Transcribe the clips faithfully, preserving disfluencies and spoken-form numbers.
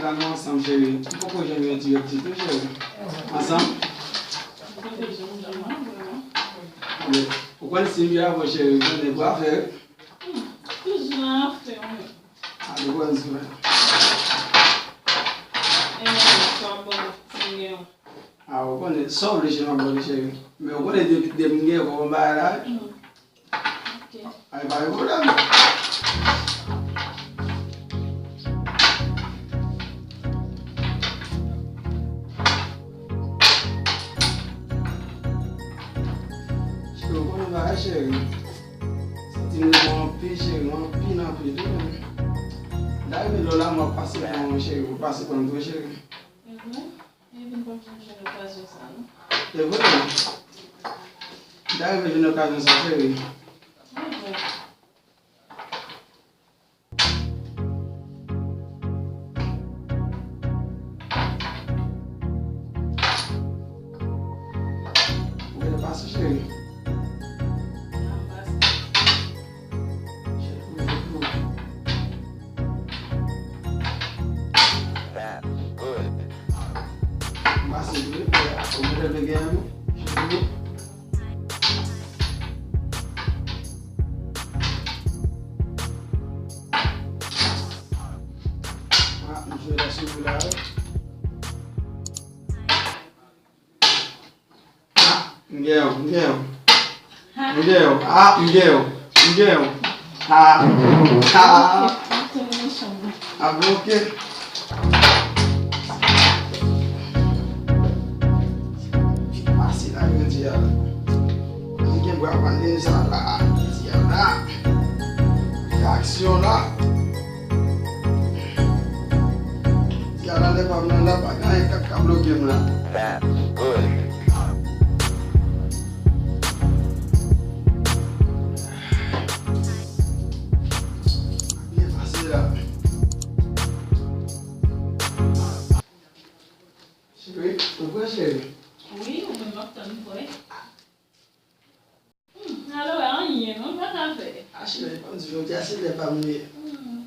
Nou ansanm, cheri. M poko janm yon ti rèv ditou, cheri. Ansanm? Men, ou konn si m vye avè w, cheri, konnen pou afè. Toujou nan afè, wi. A, nou konn si mwen. E, sa bon, si m gen yon. A, ou konnen, sa w vle, cheri, m ap ba w li, cheri. Men ou konnen depi, depi m gen kòb, m bay la. Ok. Ay, pa gen pwoblèm. Cheri, ou konnen bagay, cheri. Santi m renmen w anpil, cheri, anpil, anpil, wi. Dayè, men lò la, m ap pase pran w, cheri, ou pase pran m tou, cheri. Mhm. E vin pa m janm jwenn okazyon sa, non. E vre? M ta renmen jwenn okazyon sa, cheri. Mwen vre. Ou gentan pase, cheri? Nan pase. Cheri, ou gentan pase. Pase vre, ou gentan gen anyen, cheri. Ah, misye la sou la. Ah, m gen yon, m gen yon. M gen yon. Ah, m gen yon. M gen yon. Ah, ah. Ah, bon, ok. Pase la, jodi a la. Ann gen bwa pale sa la, jodi a la. Fè aksyon la. Jodi a la, lè pa m nan la, pa gen anyen k ap ka bloke m la. Byen pase la. Cheri, ou prè, cheri? Wi, ou menm m ap tann ou prè. Hmm, alò, anyen, non, m pa ka fè. A, cheri, pa m di, jodi a se lè pa m ye. Hmm.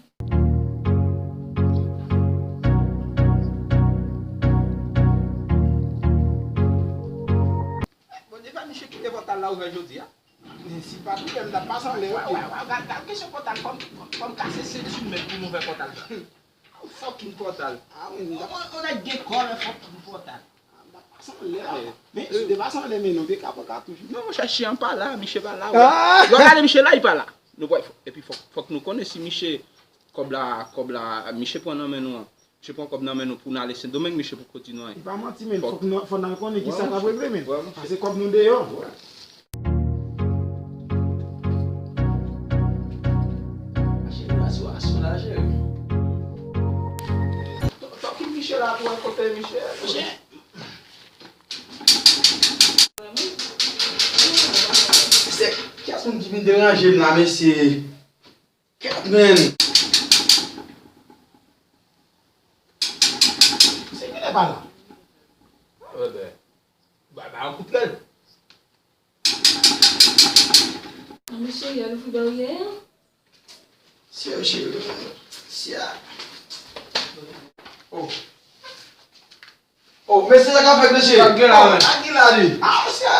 Bondye fè misye kite pòtal la ouvè jodi a. Men si pa touye m, m t ap pase anlè, wi. Wè, wè, wè, gad, gad kesyon pòtal, fò m, fò m kase se sou mèt pou m ouvè pòtal sa. Fucking pòtal. Ah, wi, m t ap... On, on nèg gen kò, men fucking pòtal. Ah, m t ap pase anlè, wi. Men, si w te pase anlè, men non, te ka pran katouch. Non, monchè, chyen an pa la, misye pa la, wi. Ah! Lè w gade misye la, li pa la. Nou pral, epi fòk, fòk nou konnen si misye, kòb la, kòb la, misye pran nan men nou an. Misye pran kòb nan men nou pou n ale Sendomeng, misye poko di nou anyen. E pa manti, men fòk nou, fò n al konnen kisa k ap regle, men. Pase kòb nou deyò. Cheri, asou, asou la, cheri. Tòkip misye la pou wè kote misye ye. Monchè. Mesye, kiyès moun ki vin deranje m la, mesye? Kèt, men. Se kilè pa la? Ba, ba yon kout lèl. An, mesye, y al ouvri baryè a. Sye, sye, sye. Oh. Oh, mesye, sa k ap fèt, mesye? Sa k gen la, men? Sa k gen la, li? Ah, mesye.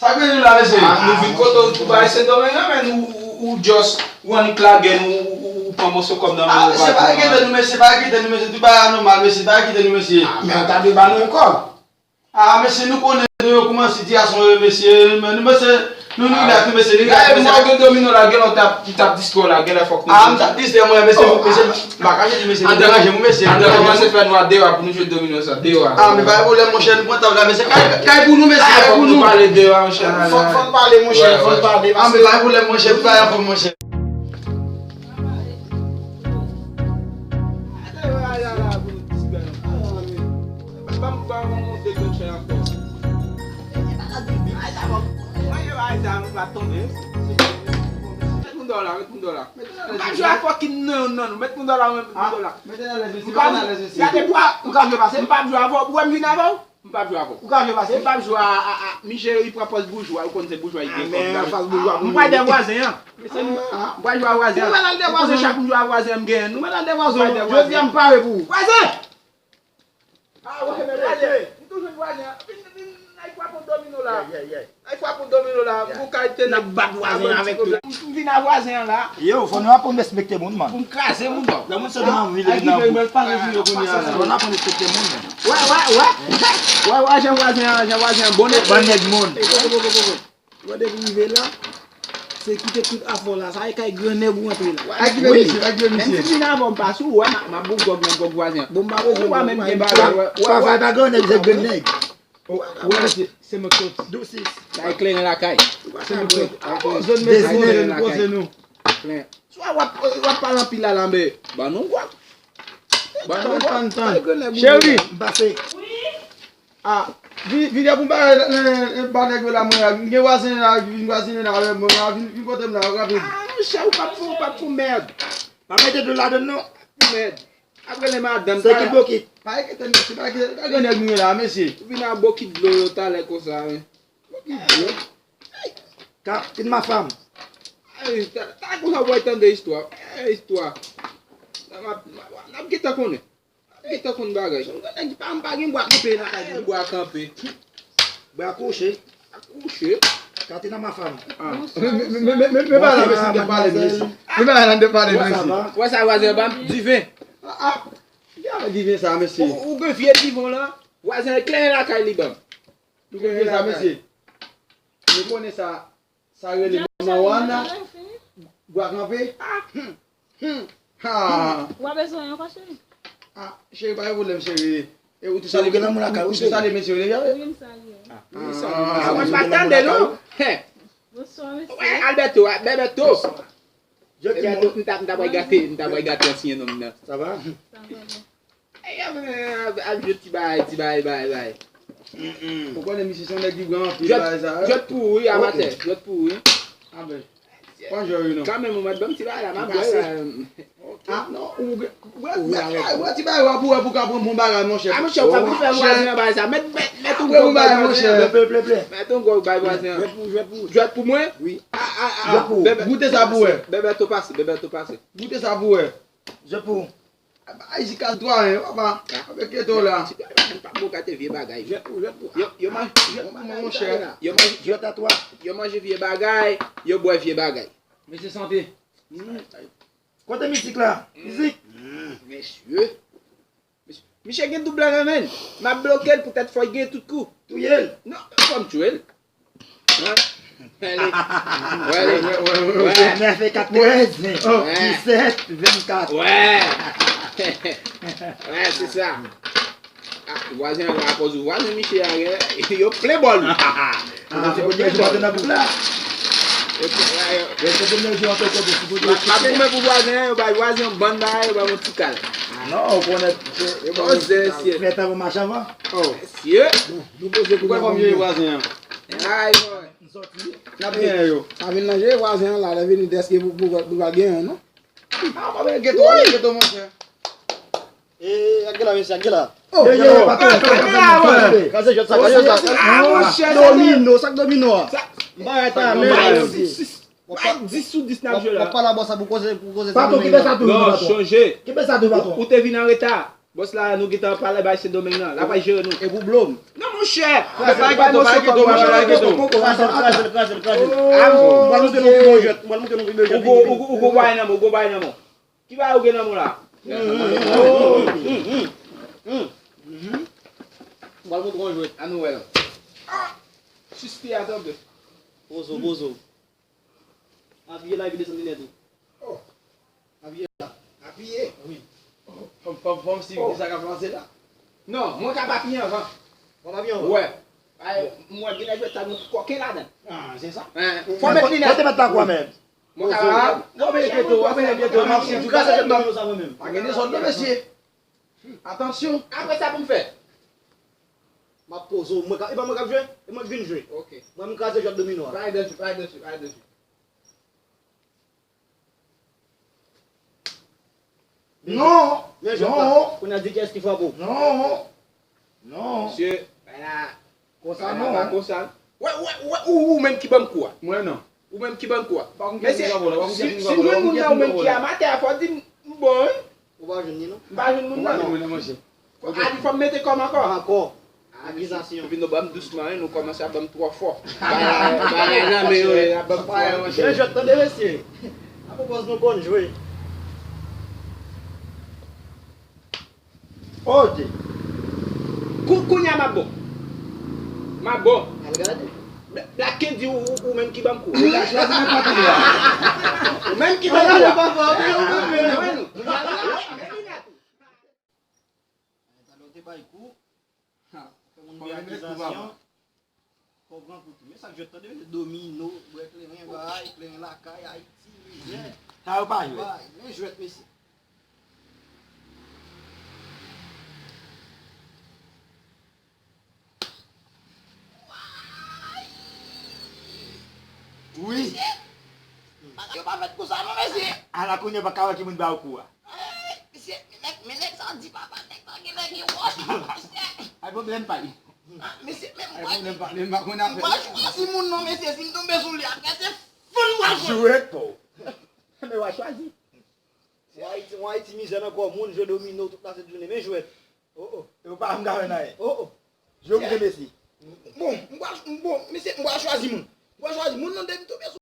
Sa k gen la, mesye? Ah, nou vin kote w pou bay Sendomeng, men ou, ou, ou just, ou annik lage n, ou, ou, ou, ou pran moso kòb nan men nou. Ah, mesye, pa enkyete nou, mesye, pa enkyete nou, mesye, tout bagay nòmal, mesye, pa enkyete nou, mesye. Ah, men ou ta dwe ba nou yon kòb. Ah, mesye, nou konnen nou yo kouman sitiyasyon yo, mesye, men nou, mesye, nou, nou dak, mesye, nou dak, mesye. Gade, mwen gen domino la, gen lè w t ap, t ap distwè w la, gen lè fòk nou... Ah, m t ap distwè mwen, mesye, mesye. M pa kache di mesye, nou deranje m, mesye. Andrè kòmanse fè nou a deyò a pou nou jwe domino sa, deyò a. Ah, men pa gen pwoblèm, monchè, nou pran tab la, mesye. Kay, kay pou nou, mesye, kay pou nou. Fòk nou pale deyò a, monchè. Fòk, fòk n pale, monchè, fòk n pale. Ah, men pa gen pwoblèm, monchè, nou pa anfòm, monchè. Ban m, ban m yon deklotchè ankò. Mwen gen bagay sa, mwen pa tonbe. Met moun dò la, met moun dò la. M p ap jwe a fucking nan, nan, nan. Met moun dò la, met moun dò la. Mete nan lèz, mesye, mete nan lèz, mesye. Gade bwa, ou ka jwe pase, m p ap jwe avè w, ou wè m vin avè w? M p ap jwe avè w. Ou ka jwe pase? M p ap jwe a, a, a, Miche, li pran pòz boujwa, ou konn se boujwa, li gen kòb. Fas boujwa pou mwen. M pral dèyè vwazen an. M pral jwe a vwazen an. Ou konn se chak moun jwe a vwazen an, m genyen nou. M pral dèyè vwazen an. Jodi a m pare pou ou. Vwazen! Ah, wè, men vwazen. M toujou vwazen an. Vin, vin, n al frape yon domino la. N al frape yon domino la. Pou kalite n ap bat vwazen an avèk tout. M vin a vwazen an la. Yo, fò nou aprann respekte moun, man. Pou m kraze moun, non. Lè moun sot nan vil, vin nan bouk. Fò nou aprann respekte moun, man. Wè, wè, wè. Wè, wè, jan vwazen an, jan vwazen an, bon nèg. Bon nèg moun. Wè, depi rive la, se kite tout afè w la. Sa e kay gran nèg ou antre la. Ak ki vye misye, ak ki vye misye. Menm si m vin avan m pa sou, wè, m ap bout gòg nan gòg vwazen an. Bon, m pa bezwen. Ou pa menm gen bagay, wè, wè. Papa pa gran nèg, se gran nèg. Wè, mesye, se mwen k soti. Dousis. Sa e kleren lakay. Se mwen k soti. Zòn mesye, nou poze nou. Kleren. Swa w ap, w ap pale anpil la, la, men ban nou gòg. Ban nou gòg. Cheri. M pase. Ah, vi-, vide pou m ba, eh, eh, ba nèg yo la, mwen la. M gen vwazen la, vin vwazinen la, mwen la, vin, vin kote m la, rapid. Ah, monchè, ou p ap fè, ou p ap fè mèd. Pa mete dlo ladann, non. Mèd. Apre le madanm. Se ki bokit? Pa enkyete, mesye, pa enkyete, pa gen nèg nou ye la, mesye. Ou vin a bokit dlo yo talè konsa, men. Bokit dlo? Ka, kin ma fam. Ay, ta, ta konsa w pral tande istwa. Eh, istwa. N ap, n ap, n ap gentan konnen. Gentan konn bagay. Son grann nèg ki pa, m pa gen bwa kanpe lakay mwen. Bwa kanpe. Bwa kouche. Kouche. Katina ma femme. Ah. Men, men, men, men, men, men bagay la, mesye, te pale, mesye. Men bagay la, te pale, mesye. Wè sa, vwazen an, ban m diven. Ah, ah. Ki afè diven sa, mesye? Ou, ou gen vye diven w lan? Vwazen an, kleren lakay li ban m. Ou gen vye sa, mesye. Ou konnen sa. Sa rele manman Wana. Bwa kanpe. Ah, hmm, hmm. Ha. W a bezwen yon ankò, cheri? Ah, cheri, pa gen pwoblèm, cheri. E ou tou salye, ou gen lanmou lakay ou, cheri? Ou salye mesye yo deja, wi? Wi, m salye. Ah, mwen pa tande, non. Bonswa, mesye. Wè, Alberto, Bebeto. M ta, m ta pral gate, m ta pral gate ansyen nonm nan. Sa va? Sa va, bon. Ey, ap, ap, ap jwe ti bagay, ti bagay, bagay, bagay. Ou konnen misye se yon nèg ki bran anpil bagay sa, wi. Jwèt pou ou, wi, amatè. Jwèt pou ou, wi. Ah, ben. Pa jwe, wi, non. Kanmenm, ou mèt ban m ti bagay la, m ap jwe la. Ah, non, ou gen, ou gen, ou gen ti bagay, w ap, w ap, ou ka pran bon bagay, monchè. Ah, monchè, ou pa pou fè vwazen an bagay sa. Mèt, mèt, mèt yon gòg bay vwazen an. Ple, ple, ple. Mèt yon gòg bay vwazen an. Jwèt pou, jwèt pou. Jwèt pou mwen? Wi. Ah, ah, ah. Jwèt pou ou. Goute sa pou wè. Bebeto pase, Bebeto pase. Goute sa pou wè. Jwèt pou ou. Ay, jika twa, en, papa. Avèk eto la. Ti bagay, pa bon gate vye bagay. Jwèt pou, jwèt pou. Yo, yo manje, jwèt pou mwen, monchè. Yo manje, jwèt a twa. Yo manje vye bagay, yo bwè vye bagay. Mesye, sante. Mm. Kote mizik la? Mizik. Mm. Mesye. Misye, misye gen doub la nan men l. M ap bloke l poutèt fò l gen tout kou. Touye l. Non, fò m touye l. Hein? Wè, wè, wè, wè. Nèf e kat, trèz, disèt, vennkat. Wè. Wè, se sa. Ah, vwazen an, akoz vwazen misye a, yo plen bòl. Ah, se pou misye nan bouk la. Yo plen, wè, yo. Yo plen, yo plen, yo plen. M ap goumen pou vwazen an, yo bay vwazen an bann bagay, yo bay yon ti kal. Non, ou konnen, yo bay yon ti kal. Fè tan pou mache avan. Oh. Mesye. Bon, nou poze pou vwazen an. Ay, boy. M sòti. N ap genyen yo. Sa vin nan je vwazen an la, lè vini dèske pou, pou, pou va genyen, non? Ah, pa gen geto, pa gen geto, monchè. E, ak gela, mesye, ak gela. Oh, ye, ye, patwon, patwon, patwon. Kraze jwèt sa, kraze jwèt sa. Ah, monchè, sa domino, sa k domino a? M pa ret ale. Bay dis sou dis n ap jwe la. W ap pale a bòs la pou koze, pou koze. Patwon, kipe sa tou, patwon. Non, chanje. Kipe sa tou, patwon. Ou, ou te vin an reta. Bòs la, nou gentan pale bay Sendomeng nan. L ap al jere nou. E pou blo m. Non, monchè. Kraze l, pa gen geto, pa gen geto, monchè, pa gen geto. Kraze l, kraze l, kraze l, kraze l. M pral montre nou pi bon jwèt. M pral montre nou pi bon jwèt. Ou gon, ou gon, ou gon bagay nan men w, ou gon bagay nan men w. Ki bagay ou gen nan men w la? M pral montre w yon jwèt. Ann wè l. Ah! Sispi a tonbe. Pozo, pozo. Apiye la epi desann linèt ou. Oh. Apiye la. Apiye? Wi. Fò m, fò m, fò m swiv kisa k ap pase la. Non, mwen ka pa apiye anvan. Fò m apiye anvan? Wè. Ay, mwen gen lè jwèt sa, nou kòken ladan. Ah, se sa. Fò m met linèt. Mwen te met lakwa menm. Mwen ka pa. W ap veye geto, w ap veye geto, m ap swiv. M kraze jwèt domino sa mwen menm. Pa gen dezòd non, mesye. Atansyon. Apre sa pou m fè. M ap poze w. Mwen ka, e pa mwen k ap jwe? E mwen k vin jwe. Ok. Mwen, m kraze jwèt domino a. Bay dèsi, bay dèsi, bay dèsi. Non. Men jwèt la. Non. Kounye a di kiyès ki frape w. Non. Non. Mesye. Konsa non. Konsa. Wè, wè, wè, ou, ou menm ki ban m kou a. Mwen non. Ou menm ki ban m kou a. Mesye, si, si m jwenn moun nan ou menm ki amatè a, fò w di m, m bon, wi. Ou pa jwenn li non. M pa jwenn moun nan. Ou pa jwenn moun nan, monchè. Fò, a di fò m mete kò m ankò. Ankò. Akizasyon. Epi nou ban m dousman, wi, nou kòmanse ap ban m twò fò. Bagay nan men yo, ap ban m twò fò. Byen jwe, tande mesye. Apre pòz nou konn jwe. Ok. Kou-, kounye a m ap bon. M ap bon. Al gade. Bla-, Black Candy, ou, ou, ou menm ki ban m kou. Ou ka chwazi nenpòt lè a. Ou menm ki ban m kou. Ou menm, ou menm, ou menm. Talè w te bay kou. Fè moun gen akizasyon. Fò w pran kou tou. Men sa k jwèt tande, domino, bwè kleren, bay, kleren lakay, Ayiti, mizè. Sa yo pa jwèt. Bay, men jwèt, mesye. Wi. Bagay yo pa fèt konsa non, mesye. Ala kounye a pa ka wè ki moun ba w kou a. Ay, mesye, men nèg, men nèg sa di papa, nèg sa gen nèg gen wòch, mesye. Ay, pwoblèm pa li. Ah, mesye, men mwen, mwen pa konn afè. M pa chwazi moun non, mesye, si m tonbe sou li, apre se fann mwen jwe. Jwèt pou. Men w a chwazi. Ou Ayiti, ou Ayiti mizè nan kò moun, jwe domino tout la sent jounen, men jwèt. Oh, oh. E ou pa janm ka wè anyen. Oh, oh. Jwe pou mesye. Bon, m pral, bon, mesye, m pral chwazi moun. M pral chwazi moun nan depi tonbe sou